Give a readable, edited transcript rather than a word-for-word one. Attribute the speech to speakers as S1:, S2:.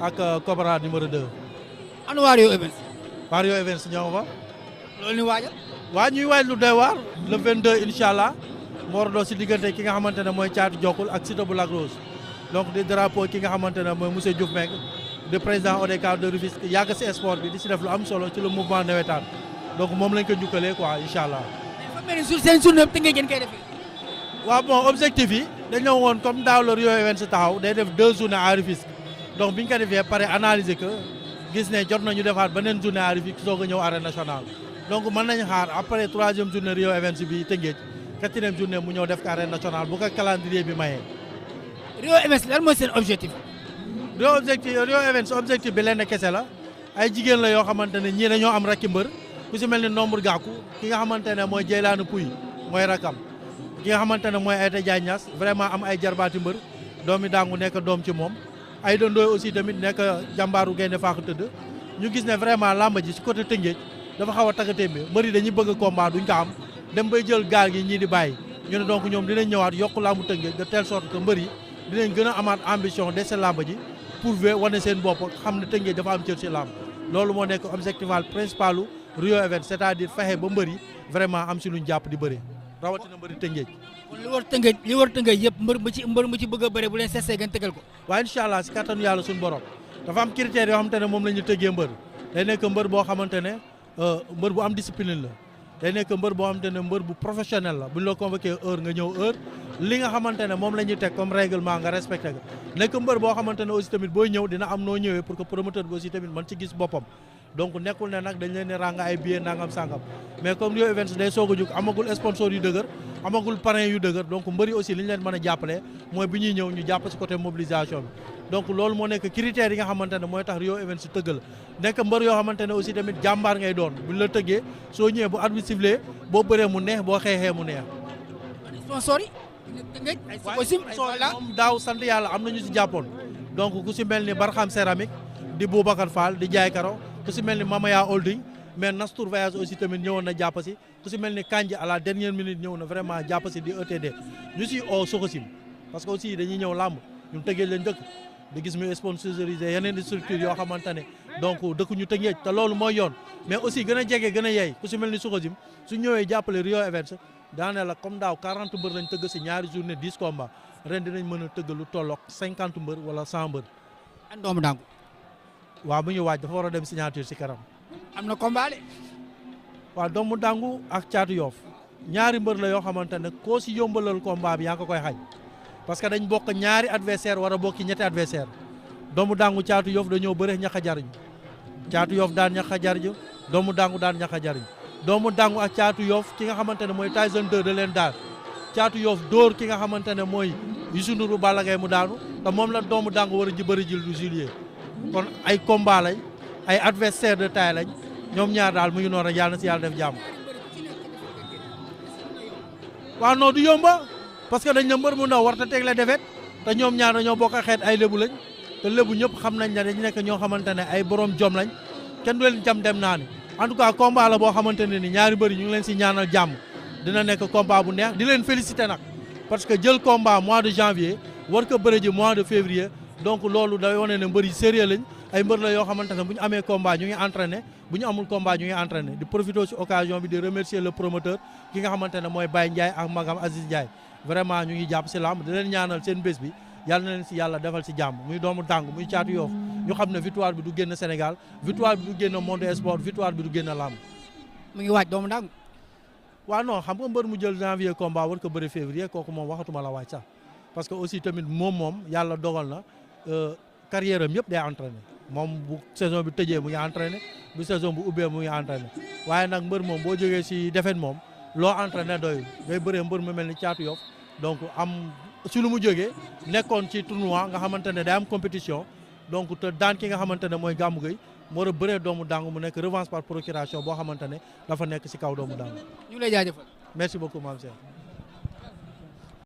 S1: ak Cobra numéro 2.
S2: anu waa Rio Events.
S1: waa Rio Events ñoo fa.
S2: loolu ni waajal.
S1: waa ñuy waaj lu doy waar le 22 incha allah moo war a doon si diggante ki nga xamante ne mooy Thiatou Diokul ak Siteu bu Lac Rose donc di drapeau ki nga xamante ne mooy monsieur Diouf Meng de président ODCAV de Rufisque yàgg si sport bi di si def lu am solo ci le mouvement nawetaan donc moom lañ ko njukkalee quoi incha allah.
S2: dafa mel ni seen journée te ngeen koy defee.
S1: waaw bon objectif yi dañoo woon comme daaw la Rio Events taxaw day def 2 journées à Rufisque donc bi ñu ko defee pare analyser que gis ne jot nañu defaat beneen journée à Rufisque soog a ñëw arène nationale donc mën nañu xaar après 3e journée Rio Events bi Tëngéej 4e journée mu ñëw def ko arène nationale bu ko calendrier bi mayee.
S2: Rio Events lan mooy seen objectif.
S1: Rio Events objectif bi lenn kese la ay jigéen la yoo xamante ne ñii dañoo am rakki mbër ku si mel ni Nombre Gakou ki nga xamante ne mooy Jeylaanu Puy mooy rakam ki nga xamante ne mooy Aïda Diagne Niass vraiment am ay jarbaati mbër doomi daangu nekk doom ci moom ay dondooy aussi tamit nekk jàmbaaru gaynde faax tëdd ñu gis ne vraiment làmb ji si côté Tëngéej dafa xaw a taggatémbe mbëri dañuy bëgg combat duñ ko am dem bay jël gaal gi ñii di bàyyi ñu ne donc ñoom dinañ ñëwaat yokk làmbu Tëngéej de telle sorte que mbëri dinañ gën a amaat ambition de seen làmb ji prouver wane seen bopp xam ne Tëngéej dafa am cër si làmb loolu moo nekk objectif principal Rio Events c'est-à-dire fexe ba mbëri vraiment am si luñ jàpp di bëri rawatina mbëri Tëngéej.
S2: kon li war Tëngéej yëpp mbër mu ci bëgg a bëre bu leen seesee gën tegal ko.
S1: waaye incha allah si kattanu yàlla suñu borom dafa am critères yoo xamante ne moom la ñu tëggee mbër day nekk mbër boo xamante ne mbër bu am discipline la day nekk mbër boo xamante ne mbër bu professionnel la bu ñu la convoqué heure nga ñëw heure li nga xamante ne moom la ñuy teg comme règlement nga respecté ko nekk mbër boo xamante ne aussi tamit booy ñëw dina am noo ñëwee pour que promoteur bi aussi tamit mën ci gis boppam donc nekkul ne nag dañ leen ne ranga ay billets nangam sangam mais comme Rio Events day soog a jóg amagul sponsor yu dëgër amagul parrain yu dëgër donc mbëri aussi li ñu leen mën a jàppale mooy bi ñuy ñëw ñu jàpp si côté mobilisation bi donc loolu moo nekk critères yi nga xamante ne mooy tax Rio Events si tëgg la nekk mbër yoo xamante ne aussi tamit jàmbaar ngay doon buñ la tëggee soo ñëwee bu arbitre sifflé boo bëree mu neex boo xeexee mu neex.
S2: sponsor yi.
S1: moom daaw sant yàlla am nañu si jàppoon donc ku si mel ni Barxam céramique di Boubacar Fall di Jaay Karo ku si mel ni Mamaya Holding mais Nastour voyage aussi tamit ñëwoon na jàpp si ku si mel ni Kanji à la dernière minute ñëw na vraiment jàpp si di ETD ñu si oo Sokosim parce que aussi dañuy ñëw làmb ñun Tëngéej leen dëkk di gis muy sponsorisé yeneen structure yoo xamante ne donc dëkk ñu Tëngéej te loolu mooy yoon mais aussi gën a jege gën a yey ku si mel ni Sokosim su ñëwee jàppale Rio Events daane la comme daaw 40 mbër lañ tëgg si ñaari journée 10 combats ren dinañ mën a tëgg lu tolloog 50 mbër wala 100 mbër.
S2: an doomu dangu.
S1: waaw bu ñu waaj dafa war a dem signature si kanam.
S2: am na combat de.
S1: waaw doomu dangu ak Caatu Yoof ñaari mbër la yoo xamante ne koo si yombalal combat bi yaa ko koy xañ parce que dañ bokk ñaari adversaire war a bokki ñetti adversaire doomu dangu Caatu Yoof dañoo bëre ñax a jariñ Caatu Yoof daan ñax a jariñ doomu dangu daan ñax a jariñ doomu dangu ak Caatu Yoof ki nga xamante ne mooy Tyson 2 da leen daan Caatu Yoof dóor ki nga xamante ne mooy Youssou Ndour Balla Gaye mu daanu te moom la doomu dangu war a ji bëri jil du juillet kon ay combat lañ ay adversaire de taille lañ ñoom ñaar daal mu ngi noonu rek yàlla na si yàlla def jàmm. waaw non du yomba parce que dañ ne mbër mu ndaw war ta teg la defet te ñoom ñaar dañoo bokk xeet ay lébu lañ te lébu ñëpp xam nañ ne dañu nekk ñoo xamante ne ay borom jom lañ kenn du leen jam dem naa ni en tout cas combat la boo xamante ne ni ñaari mbër yi ñu ngi leen si ñaanal jàmm dina nekk combat bu neex di leen féliciter nag parce que jël combat mois de janvier war ko bëre ji mois de février donc loolu day wane ne mbër yi sérieux lañ ay mbër la yoo xamante ne bu ñu amee combat ñu ngi entraîné bu ñu amul combat ñu ngi entraîné di profiter ci occasion bi di remercier le promoteur ki nga xamante ne mooy Baye Ndiaye ak magam Aziz Ndiaye vraiment ñu ngi jàpp si lamb di leen ñaanal seen bés bi yàlla na leen si yàlla defal si jàmm muy doomu dàng muy Caatu Yoof ñu xam ne victoire bi du génn Sénégal victoire bi du génn monde sport victoire bi du génn lamb.
S2: mu ngi waaj doomu dàng.
S1: waaw non xam nga mbër mu jël janvier combat war ko bëri février kooku moom waxatuma la waaj sax parce que aussi tamit moom yàlla dogal na carrière am yëpp day entraîné moom bu saison bi tëjee mu ngi entraîné bu saison bu ubbee mu ngi entraîné waaye nag mbër moom boo jógee si défaite moom loo entraîné doyul ngay bëree mbër mu mel ni Caatu Yoof donc am si lu mu jógee nekkoon ci tournoi nga xamante ne day am compétition donc te daan ki nga xamante ne mooy Gamou Gueye moo war a bëree doomu dàng mu nekk revanche par procuration boo xamante ne dafa nekk si kaw doomu dàng.
S2: ñu ngi lay jaajëfal.
S1: merci beaucoup Mame Cheikh.